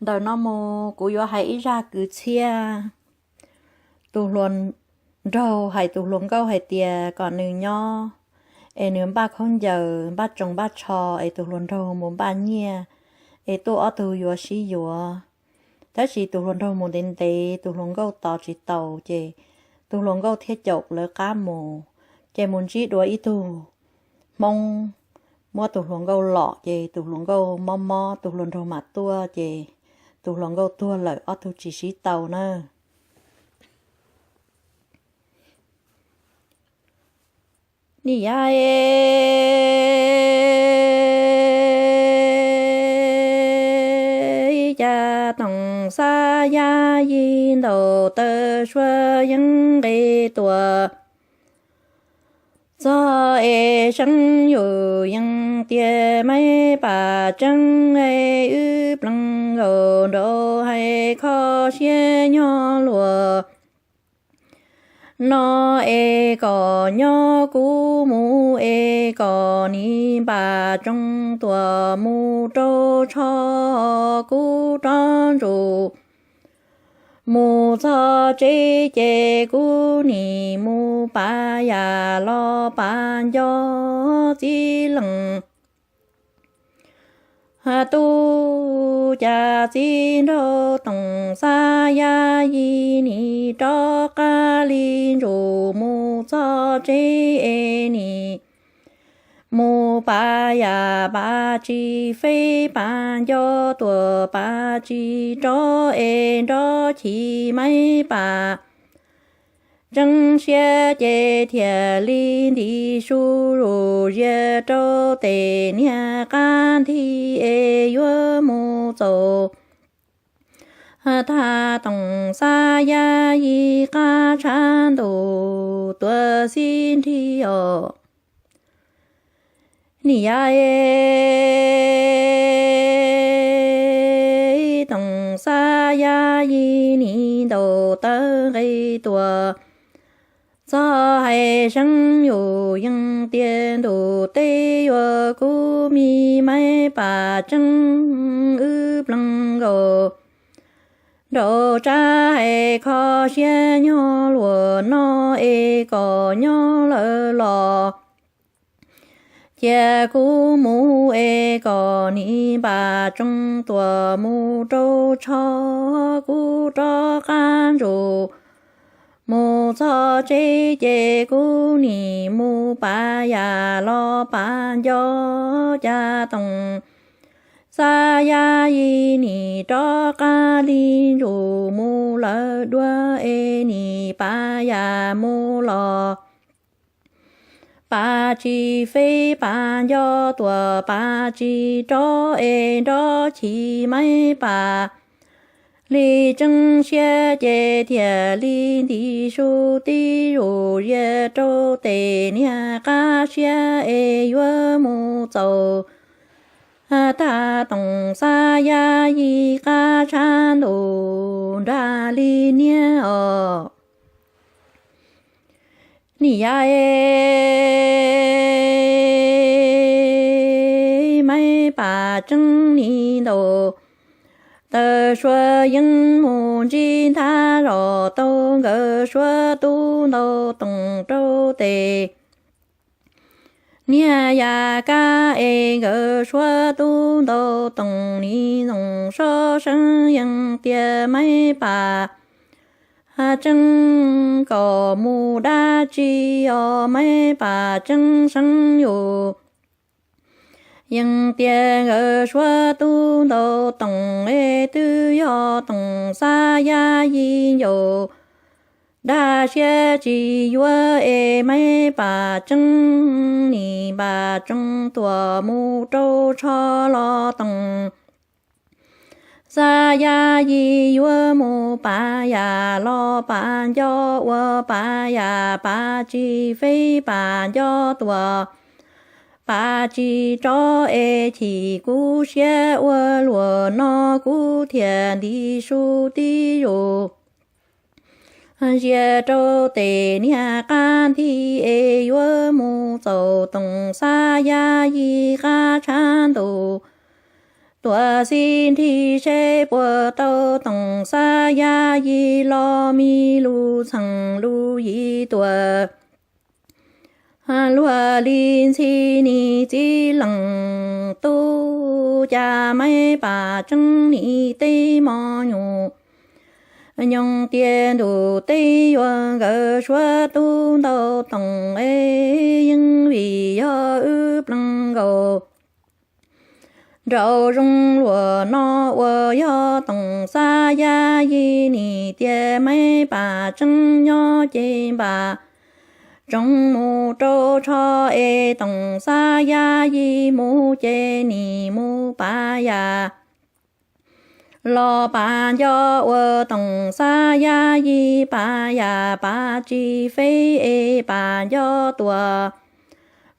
Ntawm no mus kuv yuav hais ib zaj kwv txhiaj. Tus hluas nraug hais tus hluas nkauj hais tias kom nws nyob es nws npaj khaub ncaws, npaj tsoos npaj tsho, es tus hluas nraug mus npaj nyiaj es tuaj ob tug yuav sib yuav. Tab sis tus hluas nraug mus ntev ntev, tus hluas nkauj tos tsis taus ces tus hluas nkauj thiaj caum lawv qab mus. Ces mus ntsib dua ib tug Hmoob muab tus hluas nkauj lom, ces tus hluas nkauj mob mob, tus hluas nraug mam tuaj, ces tus hluas nkauj tuag lawm, ob tug tsis sib tau na. Nim ya e, cas toom xab yab yig ntaus taw sua yeeb nqe tuam txog es seeb yus yeej tias maib pam tseeb es wb plees nkaus nraud hais kho siab nyog luag no es kom nyob kuv mus es kom nim pam tsoos tuam mus rau tsho kuv rov ntsuj mus txog tsev ces kuv nim mus pav yam los pav nco txiv leej tub. Cas txiv nraug toom xab yab yig nim rov qab li ntsuj mus txog tsev es nim mus pav yam pav tsis feb pav nco tuam pav tsis rov es nrov chim maib pam tseeb siab ces thiaj li nti su zuj zus rau tes niag qab nthi es yuav mus txaus tag toom xab yab yig qab tshav ntuj tuaj xib nrig os. Nim ya e, toom xab yab yig nim ntaus taw nqe tuam txog hais seeb yus yeej tias ntuj teb yuav kub mi maib pam tseeb wb plees nkaus nraud tsab hais kho siab nyog luag no es kom nyob lawm los cia kuv mus es kom nim pam tsoos tuam mus rau tsho kuv rov qab ntsuj mus txog tsev ces kuv nim mus pav yam los pav nco cas toom xab yab yig nim rov qab li ntsuj mus lawm dua es nim pav yam mus los pav tsis feb pav nco tuam pav tsis rov es nrov chim maib pam li tseeb siab ces thiaj li nti su tib zuj zus rau tes niag qab siab es yuav mus txaus tag toom xab yab yig qab tshav ntuj nrag li niab os. Nim ya e, maib pam tseeb nim ntaus taw sua yeeb mus ntsib nthab zos tau nkawd suav tub ntau toom rau tes niag yam kab es nkawd suav tub ntau toom nim ntoos sob seeb yeej tias maib pam tseeb kom mus dab tsi os maib pam tseeb seeb yus yeej tias nkawd suav tub ntau toom es twb yog toom xab yab yig ncaus dab siab tsis yuav es maib pam tseeb nim pam tsoos tuam mus rau tsho los toom xab yab yig yuav mus pav yam los pav nco ua pav yam pav tsis feb pav nco tuam pav tsis rov es chim kuv siab ua luag no kuv thiaj nti su tib zuj zus rau tes niag qab nthi es yuav mus txaus toom xab yab yig qab tshav ntuj Tuam xib nrig seb puas tau Toom Xab Yaj Yij los, me lug txheem lug yim tuam. Luag li ntxhi nim txiv leej tub, cas Maiv Pam tseeb nim teb mos nyuj. Nyoog tias ntuj teb yuav nkawd suav tub ntau Toom es, yeej vim yog wb plees nkaus nraum zoov luam no uas yog Toom Xab Yaj Yij. Nim tias Maiv Pam tseeb nyob ces npam tseeb mus rau tsho es Toom Xab Yaj Yij mus ces nim mus pav yam los pav nco uas Toom Xab Yaj Yij pav yam pav tsis feb es pav nco tuam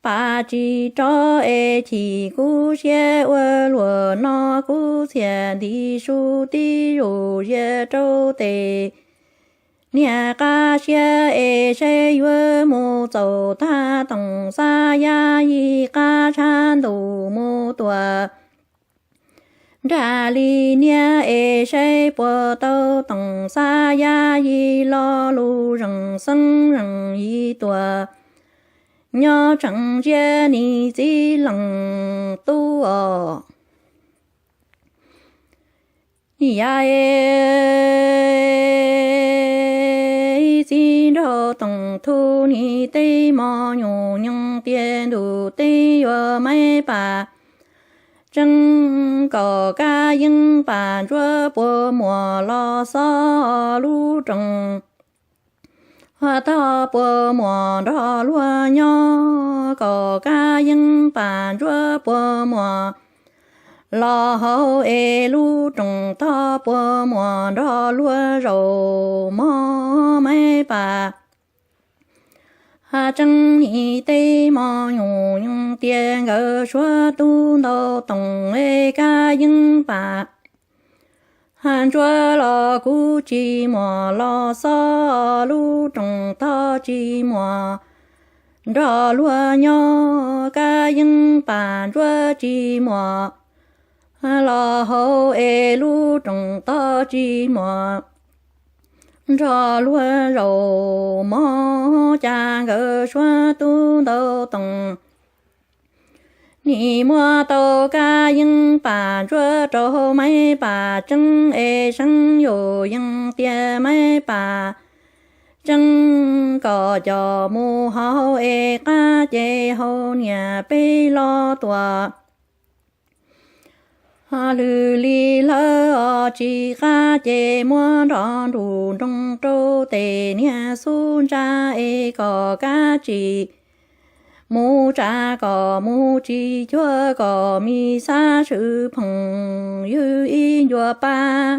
pav tsis rov es chim kub siab ua luam no kub txhiam nti su tib zus zias rau tes niag qab siab es saib yuav mus txaus tag Toom Xab Yaj Yij qab tshab ntuj mus tuam nrag li niab es saib puas tau Toom Xab Yaj Yij los lug zeem xeeb zeem yim tuam nyob tseem ziab nim txiv leej tub os. Yaj es txiv nraug Toom Thu nim teb mos nyuj nyoog tias ntuj teb yuav Maiv Pam tseeb kom kab yeeb pam ntsuab puas muam los xob lub roos tog puas muam nrog luag nyob kom kab yeeb pam ntsuab puas muam los hauv es lub roos tog puas muam nrog luag zaum mog Maiv Pam tseeb nim teb mos nyuj nyoog tias nkawd suav tub ntau Toom es kab yeeb pam ntsuab los kub tsis muam los xob lub roos tog tsis muam nrog luag nyob kab yeeb pam ntsuab tsis muam los hauv es lub roos tog tsis muam nrog luag zaum mog cas nkawd suav tub ntau Toom nim muab tau kab yeeb pam ntsuab rau Maiv Pam tseeb es seeb yus yeej tias Maiv Pam tseeb kom coj mus hauv es qab ces hauv niam peb los tuam lwg li hlawv os tsis qab ces muab nrog nruj nroog rau tes niag xub ntsa es kom kab tsis mus tsa kom mus tsis cuag kom me xab swm phoom ywg ib ncua pab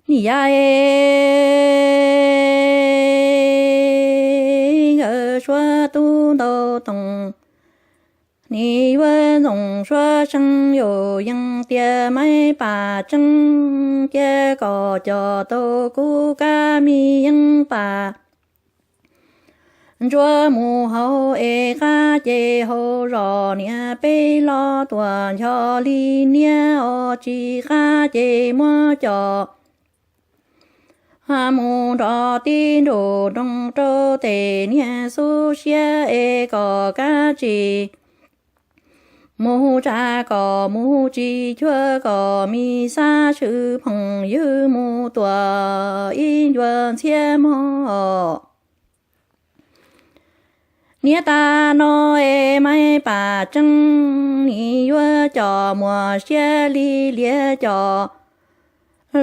nim yaj es nkawd suav tub ntau Toom nim yuav ntxoov suav seeb yus yeej tias Maiv Pam tseeb cia kom coj tau kub kab me yeeb pam ntsuab mus hauv es qab ces hauv zos niam peb los tuam ncho li niab os tsis qab ces muab coj mus nrog tib nruj nroog rau tes niag xub siab es kom kab tsis mus tsa kom mus tsis cuag kom me xab swm phoom ywg mus tuam ib ncua ntxhiab mog. Niab tas no es Maiv Pam tseeb nim yuav coj muam siab li liab coj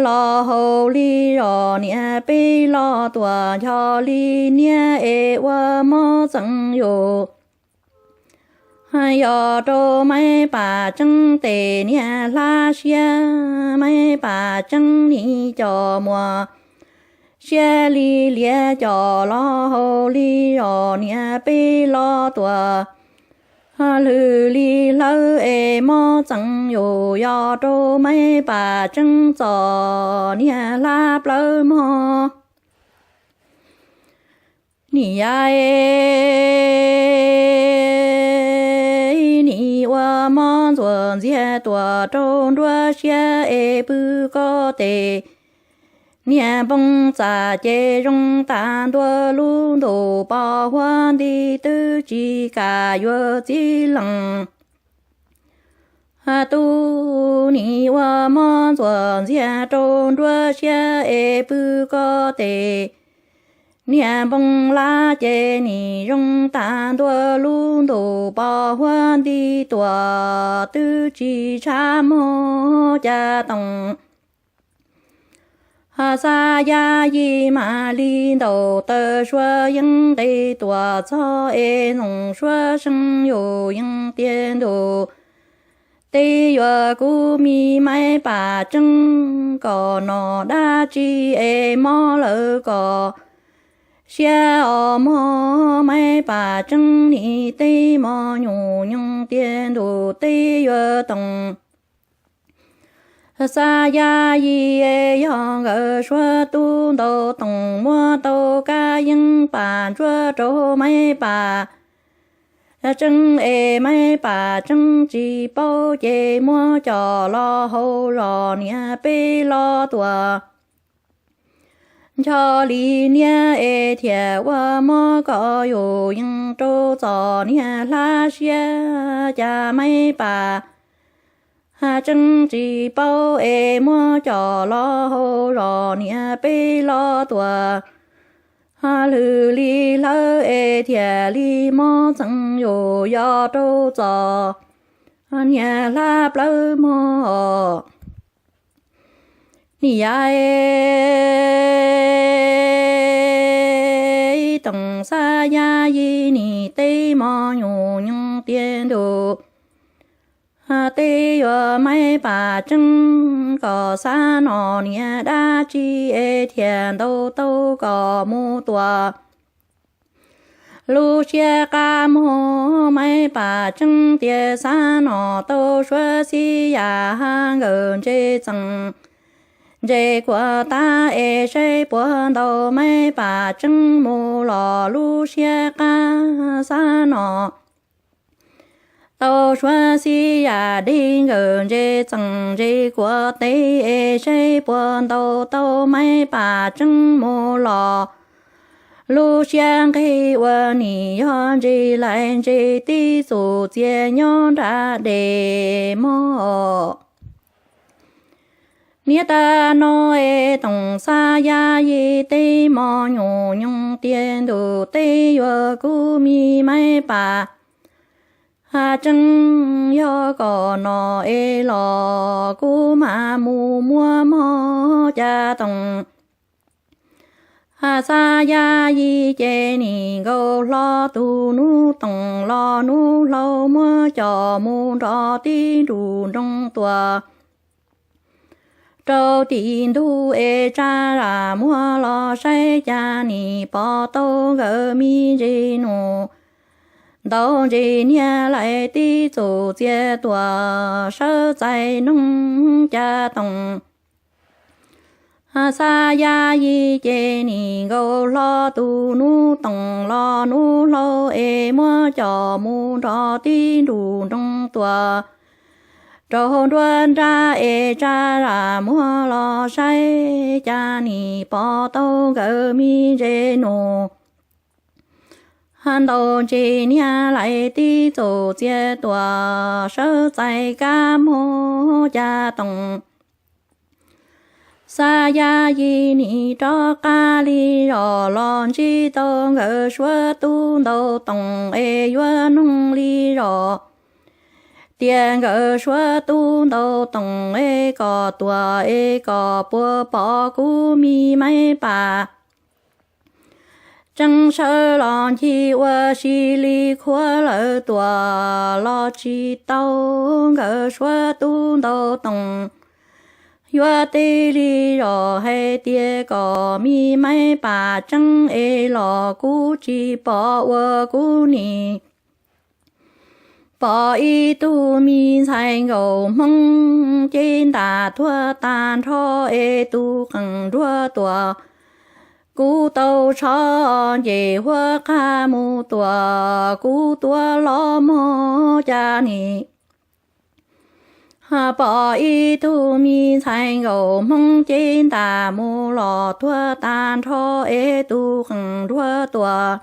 los hauv li zos niam peb los tuam ncho li niab es ua mob txeeb yus yog rau Maiv Pam tseeb tes niag hlab siab Maiv Pam tseeb nim coj muam siab li liab coj los hauv li zos niam peb los tuam lwg li hlawv es mob txeeb yus yog rau Maiv Pam tseeb txom niag hlab plawv mog. Nim yaj es nim ua mob ntxuam ntxiag tuam rau nruab siab es pw koj tes. Niag npoo txam ces zoo tas ntua lub ntuj pos huab nti twb tsis kam yuav txiv lees. Tub nim ua mob ntxuam ntxiag rau nruab siab es pw koj tes. Niag npoo lab ces nim zoo tas ntua lub ntuj pos huab nti tuam twb tsis tshab mob cas toom. Xa ya yim mam li ntaus taw suab yeeb nqis tuam txog es ntoos suab seej yus yeej tiag ntus. Teb yuav kub mi maib pam tseeb kom nom dab tsi es mob lawm kom siab os mog maib pam tseeb nim teb mos nyuj nyoos tiag ntus teb yuav toom. Xa ya yim yog nkawd suab tub ntaus toom muab tau kab yeeb pam ntsuab rau maib pam tseeb es maib pam tseeb tsis paub ces muab coj los hauv zos niam peb los tuam. Nco li niab es thiaj ua mob kom yus yeej rau txom niag hlab siab cas maib pam tseeb tsis paub es muab coj los hauv zos niam peb los tuam. Lwm li hlawv es thiaj li mob txeem yus yog rau txom niag hlab plawv mog. Nim yam toom xa ya yim nim teb mos nyuj nyoos tiag ntus. Teb yuav maib pam tseeb kom xav nom niam dab tsi es thiaj ntaus tau kom mus tuam. Lub siab qab mog maib pam tseeb tias xav nom tau suav xib yam ha nkawm ntse txeem ntse kuam tab es saib puas ntaus maib pam tseeb mus los lub siab qab xav nom tau suav xib yam deb nkawm ntse txeem ntse kuam tes es saib puas ntaus tau maib pam tseeb mus los. Lub siab nqig ua nim yog ntse lais ntse tib txuj txias nyob nram dej mog. Niaj tag no es toom xa ya yim teb mos nyuj nyoos tiag ntus teb yuav kub mi maib pam tseeb yog kom nom es los kuv mam mus muab mog cas toom. Xa ya yim ces nim nkaus hlo tus nub toom los nub hlau muab coj mus nrog tib nruj nroog tuam rau tim ntug es tsa zam muag los saib cas nim pom tau nkawd me ntsis nus ntaus ntsis niag lais tib txuj txias tuam sawv txais noog cas toom. Xa ya yim ces nim nkaus hlo tus nub toom los nub hlau es muab coj mus nrog tib nruj nroog tuam rau nruab nrab es tsa zam muag los saib cas nim pom tau nkawd me ntsis nus ntaus ntsis niag lais tib txuj txias tuam sawv txais kab mog cas toom. Xa ya yim nim rov qab li zos los ntsib tau nkawd suav tub ntaus toom es yuav noog li zos tias nkawd suav tub ntaus toom es kom tuam es kom puas pom kuv me maib pam tseeb sawv los ncig ua si li khuav lawm tuam los tsis tau. Nkawd suav tub ntaus toom yuav teb li zos hais tias kom me maib pam tseeb es los kuv tsis pom ua kuv nim pom ib tug me ntxhais nkaus hmoob ceb ntas tuag tag nrho es tus qees nruab tuam. Kuv tau tsho nce huab qag mus tuam kuv tuav los mog cas nim Pom ib tug me ntxhais nkauj Hmoob cev ntas mus los tuag tag nrho es tus qeej nruab tuaj.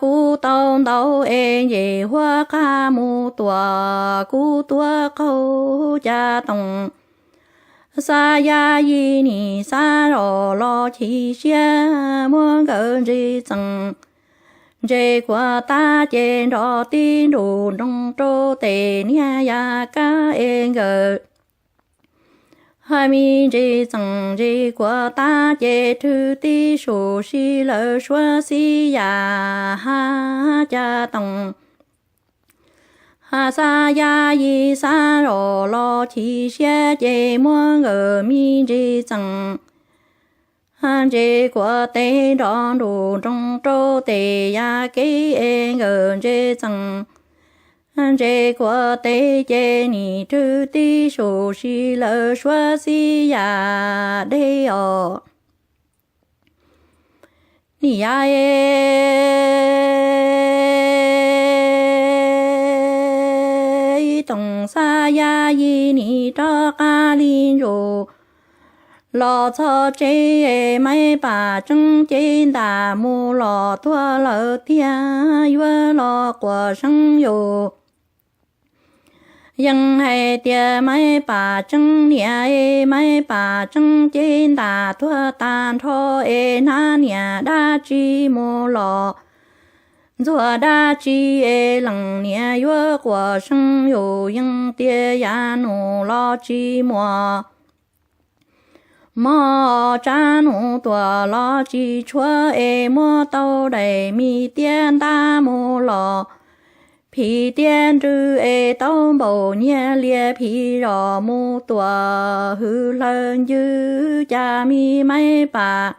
Kuv tau ntaus es nce huab qab mus tuaj, kuv tuaj qaug Caj Toom. Xab Yaj Yij nim xav zoj los chim siab, muab nkawd ntse txeem, ntse kuas tag ces nrov tib nrus nroo rau tes, niag Yaj Kab es nkawd. Hais me ntse txeem ntse kuas tag ces rwg tib su si lawv suav xib yam hab Caj Toom. Xab Yaj Yij xav zoj los chim siab ces muab nkawd me ntse txeem, ntse kuas tes nrov nrus nroo rau tes Yaj Kab es nkawd ntse txeem, ntse kuas tes ces nim rwg tib su si lawv suav xib yam deb os. Nim Yaj Toom Xab Yaj Yij nim rov qab li ntsus los txog tsev es Maiv Pam Tseeb cev ntas mus los tuag lawm tiag, yuav los quas seeb yus. Yeej hais tias Maiv Pam Tseeb niam es Maiv Pam Tseeb cev ntas tuag tag nrho es hnab niam dab tsi mus los ntxuag dab tsi es leej niam yuav quas seeb yus. Yeej tias yav nus los tsis muaj mov, tsab nus tuam los tsis tshuav es muab tau daim me tiab ntab mus los phim tiab nrwg es tau npaum nyiag lias phim zos mus tuam hwv hlaws ncwg cas me Maiv Pam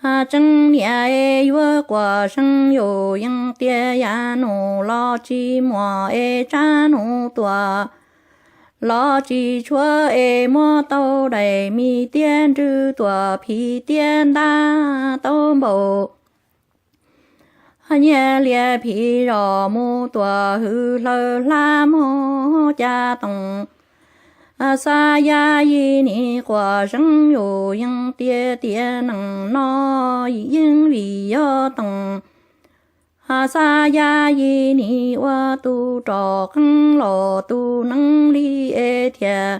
Tseeb niam es yuav quas seeb yus. Yeej tias yav nus los tsis muaj es tsab nus tuam los tsis tshuav es muab tau daim me tiab nrwg tuam phim tiab ntab tau npaum nyiag lias phim zos mus tuam hwv hlaws hlab mog Caj Toom. Xab Yaj Yij nim quas seeb yus. Yeej tias tiam neej no yeej vim yog Toom Xab Yaj Yij nim ua tus rog qeeb los tus neeb li es thiaj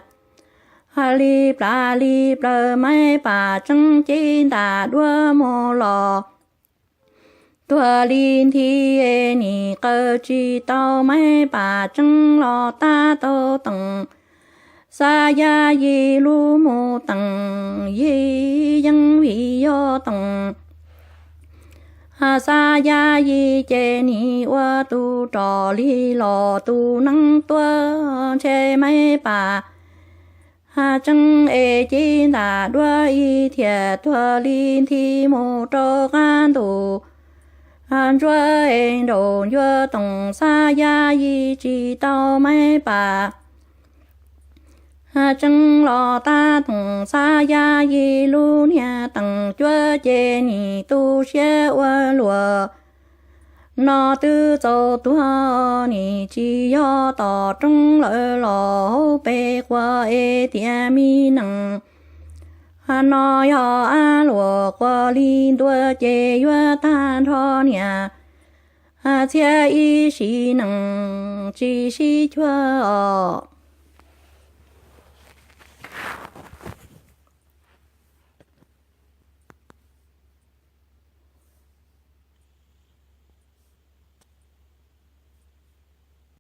li plas li plaws Maiv Pam Tseeb cev ntas duab mus los tuag li nthi es nim qaws tsis tau Maiv Pam Tseeb los tab tau Toom Xab Yaj Yij lub mus teem. Yij yeej vim yog Toom Xab Yaj Yij ces nim ua tus rog li los tus neeb tuaj ntshe Maiv Pam Tseeb es cev ntas duab ib thiaj tuag li nthi mus rau qab ntus ntsuab es nraum ncua Toom Xab Yaj Yij tsis tau Maiv Pam Tseeb los tab Toom Xab Yaj Yij lub niag teem cuab ces nim tu siab ua luam no twb txaus tuag, nim tsis yog tom roob lawm los hauv pes quas es tias me nees no yog ab luam quas li ntua ces yuav tag nrho niam txhiab ib sim neej tsis sib cuag os.